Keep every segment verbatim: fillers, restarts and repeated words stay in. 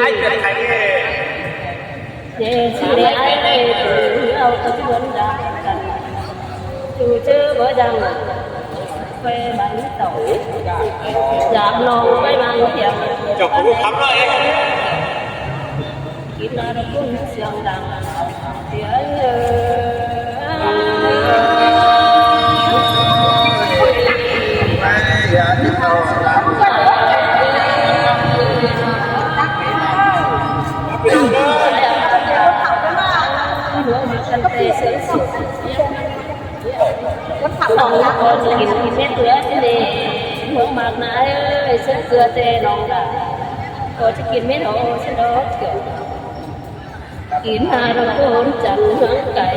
Ai, ai, ai. Dê, sư đê ai, ai, ai, au, au, au, au, au. Sư chớ bớ dăng. Quê bắn tỏi. Dạp nông quê bắn tiệm. Chọc cũng khắp đó em. Kín là nó cũng sương dăng. Tiệm, ơ. Con thảo con chỉ kín mết nữa chứ đi. Mướn mạc nái ơi, sớm xưa tê nòng đã. Có chứ kín mết hổ, chứ đó kiểu. Kín hà rô côn chắn hương cải.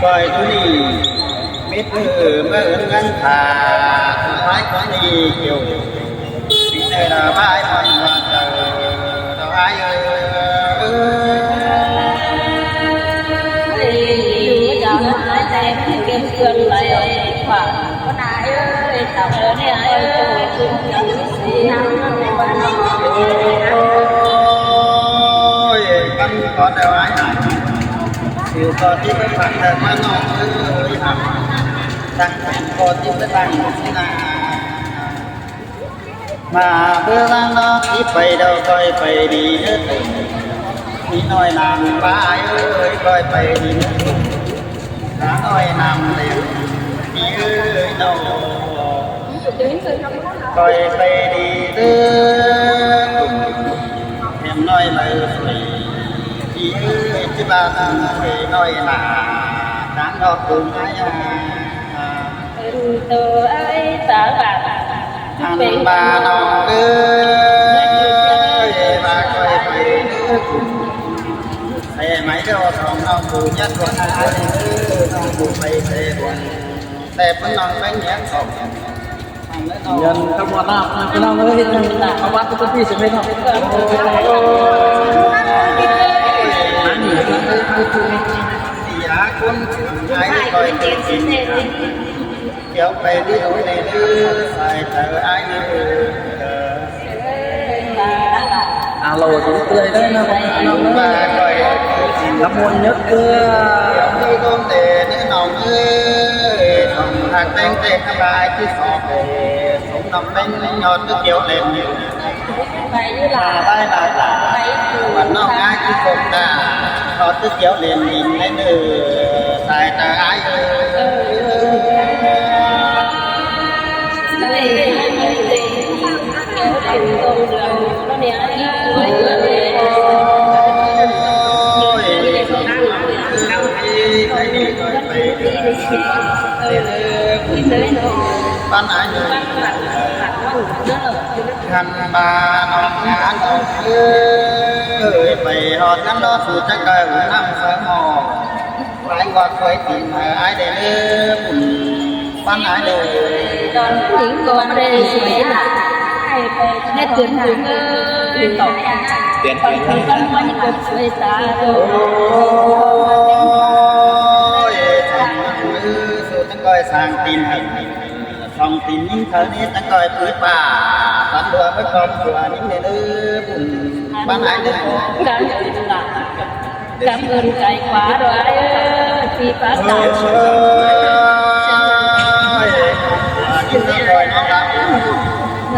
khỏi ꞌchu ꞌnị mết ꞌmự ꞌmá ứn ꞌngớn thả, ái khỏi ꞌnị kiêu. Pính ꞌnị ꞌla bái ꞌmắn ꞌva chaư ꞌlẹo ái ơi. Ôi, ꞌcắn ꞌcọ ꞌlẹo ái ải. Siu ꞌcọ ꞌtí ꞌmá phản thơm ꞌmá ꞌnọng ới hả. Tăng phản ꞌcọ ꞌtí ꞌmá tăng ꞌnị ꞌnạ. ꞌMá báu ꞌváng ꞌnọng ꞌchí pay đaư khỏi pay đi ꞌnớ. ꞌMí ꞌnọi ꞌnặm bá ái ơi, khỏi pay đi ꞌnớ. Ná ꞌnọi ꞌnặm đảy ꞌmí ới ꞌnọng. Khỏi pay đi ꞌnớ. Hẻm ꞌnọi ꞌmự khỏi. ꞌMí ới ꞌchí ꞌva ꞌnặm đảy ꞌnọi ꞌnạ. Táng ꞌnọ ꞌcốn ái a. Ăn ba ꞌnọng ới, ba khỏi pay ꞌnớ. Xe máy đâu thong ꞌnọng ꞌcú nhá thuôn ái ới, ꞌnọng ꞌcú pay xe thuôn. Xe ꞌpứng ꞌnọng ꞌpéng nhé thong. Nhân khắp muôn năm, năm cái năm ới, năm bắt cái công ty sẽ mê thong. Thì á, ꞌcốn ái khỏi pay đi. Kéo pay đi ới đảy ꞌnớ, sai chaư ái ới. Alo, chúng tôi đấy nó, nó, nó, nó muôn nhất cơ. Đi con tê ꞌnớ ꞌnọng ới, thong hạc ꞌtếng tê khắp ái ꞌchí sọp tê, sống năm ꞌpéng ꞌnị ꞌnhọt ꞌtứ kéo đêm. Bái bái bái. Bắn ꞌnọng ái ꞌchí sọp ta. ꞌNhọt ꞌtứ kéo đêm đin ꞌnị ꞌnớ, sai chaư ái ới. Khăn ba ꞌnọng ꞌngán ới, pay ꞌhọt ꞌngắn ꞌló su chắc ꞌcoi ꞌnặm sớm ꞌmọ. Ái ꞌnhọt khỏi pính ái đảy ꞌnớ, bun ꞌpắn ái đảy. Đón ꞌnhính ꞌcọ ꞌmá đảy sui ꞌnạ. Hãy pay ꞌnét tuyến ꞌhướn ới, tổng. Tuyến ꞌhướn ới. Ôi, su chắc ꞌcoi sang tin hẳn. Song tin ꞌnhính thơ ꞌnị chắc ꞌcoi púi pả, tắn đua ꞌmá khong sua ꞌnhính đảy ꞌnớ, bun ꞌpắn ái đảy. Cảm ơn cái quá đó ơi, phi pá tả. Ôi, ꞌnhính chắc ꞌcoi ꞌnọ lắm.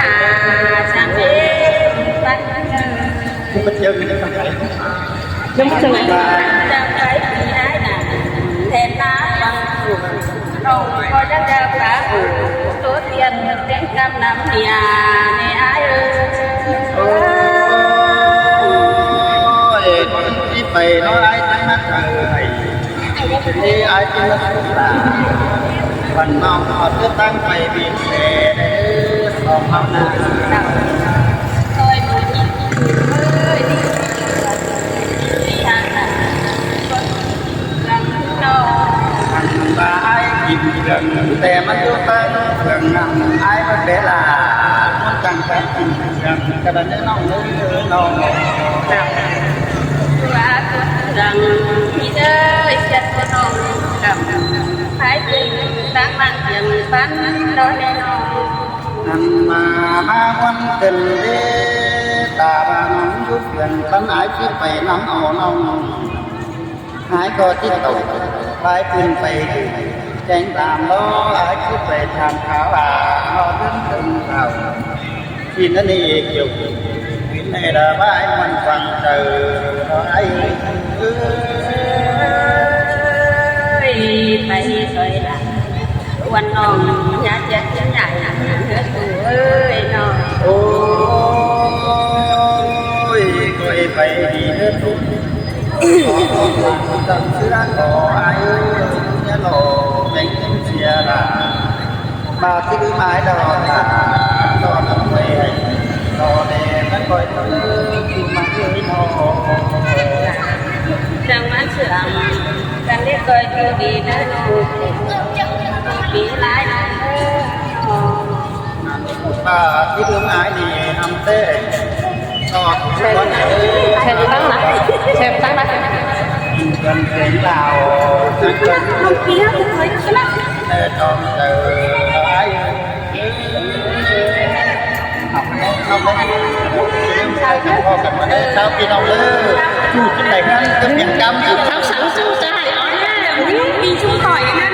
nả, chang êm, băn, Không có chơi cái đấy. Đúng rồi. Chang ái phi ái nả, then nả băn phủ. Nông có chắc chắc bá phủ, số tiền tiếng trăm năm thì à, nè ái ơi. Ôi, con đi phải nói ai thắc mắc rồi. Đi ai thắc mắc là phần nông họ cứ tăng phải bị xe đấy, không học được. Tôi muốn đi ơi, đi. Đi hàng. Ăn ba ai kim đường, té măn du tăng, đường ngắm ai bớt bé là, muốn tăng tăng kim đường, cái đó nó nông, nó nông. Tua tua tăng, đi ơi, siết tua nông, tăng, ai kim tăng mang tiếng bắn, đó nè nông. Ăn mà ma quan tình đi, ta ba nông du đường, bắn ai kim phải nắng ổ nông. Ái có tít tẩu, bái pưn pay đi, chén tam lo, ái cứ pay tham khảo à, lo tớn tớn khảo. Xin nó đi kiểu, quyến này là bái măn quăng trời, lo ai ơi. Ơi, pay đi rồi là, quan nông, nhà chết chết nhảy, hứa tủ ơi, nông. Ôi, coi pay đi hứa tủ. Tâm xưa có ai ơi, nhớ lo bánh chia là, mà cứ mãi đò là, đò năm mươi, đò đè nó coi tôi cứ mãi ơi nó. Chẳng mãn sửa, chẳng biết coi tôi đi nơi đâu, tôi đi lái nó. Ờ, thí ương ái đi hăm tê. Ờ, Share, share tăng nả. Share tăng nả. Gần đến Lào, không kia, không thấy chứ nè. Ê, con từ ái. Học nó, nó có sao cái con ơi, sao cái này, cái miệng câm. Tháo sẵn chú trai ói. Đi chung khỏi cái